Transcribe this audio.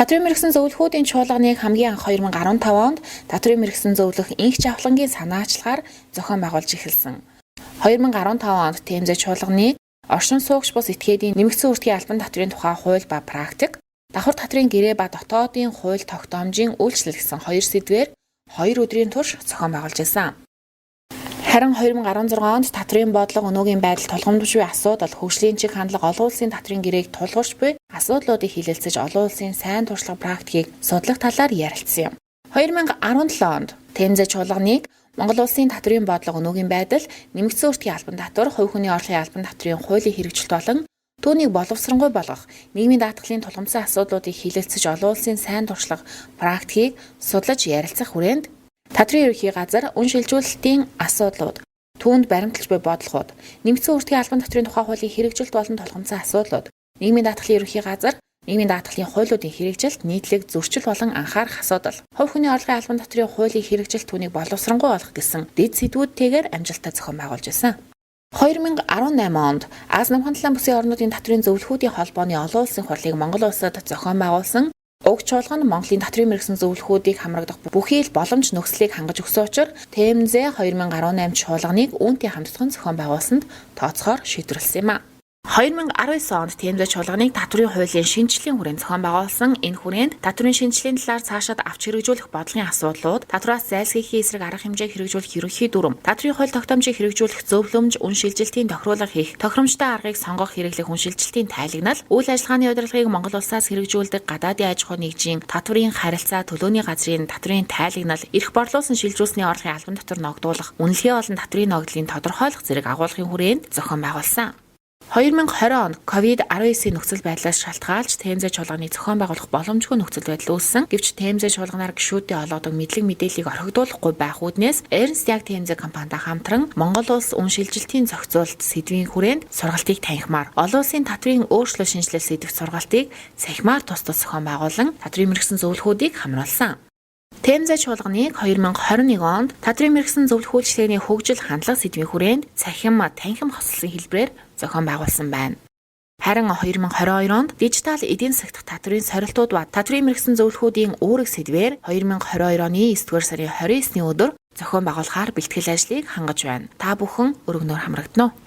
Татврын мэргэсэн зөвлөхүүдийн чуулганыг хамгийн анх 2015 онд татврын мэргэсэн зөвлөх Энх Жавхлангийн санаачлагаар зохион байгуулж эхэлсэн. 2015 онд ТМЗ чуулганыг оршин суугч бус этгээдийн нэмэгдсэн үүрдгийн албан татврын тухай хууль ба практик, давхар татврын гэрээ ба дотоодын хууль тогтоомжийн үйлчлэл гэсэн хоёр сэдвээр 2 өдрийн турш зохион байгуулж байсан. Харин 2016 онд татврын бодлого, өнөөгийн байдал, тулгамдж буй асуудал, хөгжлийн чиг хандлага, олон улсын татврын гэрээг тулгарч буй асуудлуудыг хэлэлцэж, олон улсын сайн туршлага практикийг судлах талаар ярилцсан юм. 2017 онд ТМЗ чуулганыг Монгол улсын татврын бодлого, өнөөгийн байдал, нэмэгдсэн үүрдгийн албан татвар, хувь хүний орлогын албан татврын хуулийн хэрэгжилт болон түүнийг боловсронгуй болгох, нийгмийн даатгалын тулгамдсан асуудлуудыг хэлэлцэж, олон улсын сайн туршлага практикийг судлаж ярилцах хүрээнд татврын ерөнхий газар үн шилжүүлэлтийн асуудлууд, түүнд баримталж буй бодлогууд, нэмэгдсэн үүрдгийн албан татврын тухай хуулийн хэрэгжилт болон тулгамдсан асуудлууд, нийгмийн даатгалын ерөнхий газар нийгмийн даатгалын хуулиудын хэрэгжилт, нийтлэг зөрчил болон анхаарах асуудал, хувь хүний орлогын албан татврын хуулийн хэрэгжилт, түүнийг боловсронгуй болгох гэсэн дэд сэдвүүдтэйгээр амжилттай зохион байгуулж байсан. 2018 онд Ази Номхон далайн бүсийн орнуудын татврын зөвлөхүүдийн холбооны олон улсын хурлыг Монгол улсад зохион байгуулсан. Уг чуулган Монголын татврын мэргэсэн зөвлөхүүдийг хамрагдах бүхий л боломж нөхцөлийг хангаж өгсөн учраас ТМЗ 2018 чуулганыг үүнтэй хамтдхан зохион байгуулсанд тооцоохоор шийдвэрлэсэн юм а. 2019 онд ТМЗ чуулганыг татврын хуулийн шинэчлэлийн хүрээнд зохион байгуулсан. Энэ хүрээнд татврын шинэчлэлийн талаар цаашид авч хэрэгжүүлэх бодлогын асуудлууд, татвараас зайлсхийхийн эсрэг арга хэмжээг хэрэгжүүлэх ерөнхий дүрэм, татврын хууль тогтоомжийг хэрэгжүүлэх зөвлөмж, үн шилжилтийн тохируулга хийх, тохиромжтой аргыг сонгох хэрэглэх үн шилжилтийн тайлагнал, үйл ажиллагааны удирдлагыг Монгол улсаас хэрэгжүүлдэг гадаадын аж ахуй нэгжийн татврын харилцаа, төлөөний газрын татврын тайлагнал, эрх борлуулсан шилжүүлсний орлогын албан татвар ногдуулах, үнэлгээ болон татврын ногдлын тодорхойлох зэрэг агуулгын хүрээнд зохион байгуулсан. 2020 онд COVID-19-ийн нөхцөл байдлаас шалтгаалж ТМЗ чуулганыг зохион байгуулах боломжгүй нөхцөл байдал үүссэн. Гэвч ТМЗ чуулганаар гишүүдэд олгодог мэдлэг мэдээллийг орхигдуулахгүй байх үүднээс Ernst Young ТМЗ компанитай хамтран Монгол улс үн шилжилтийн зохицуулалт сэдвийн хүрээнд сургалтыг танхимаар, олон улсын татврын өөрчлөлт шинэчлэл сэдэвт сургалтыг цахимаар тус тус зохион байгуулан татврын мэргэсэн зөвлөхүүдийг хамруулсан. ТМЗ чуулганыг 2021 онд татврын мэргэсэн зөвлөх үйлчилгээний хөгжил хандлага сэдвийн хүрээнд цахим танхим хосолсон хэлбэрээр зохион байгуулсан байна. Харин 2022 онд дижитал эдийн засаг дахь татврын сорилтууд ба татврын мэргэсэн зөвлөхүүдийн үүрэг сэдвээр 2022 оны 9-р сарын 29-ний өдөр зохион байгуулахаар бэлтгэл ажлыг хангаж байна. Та бүхэн өргөнөөр хамрагдана уу?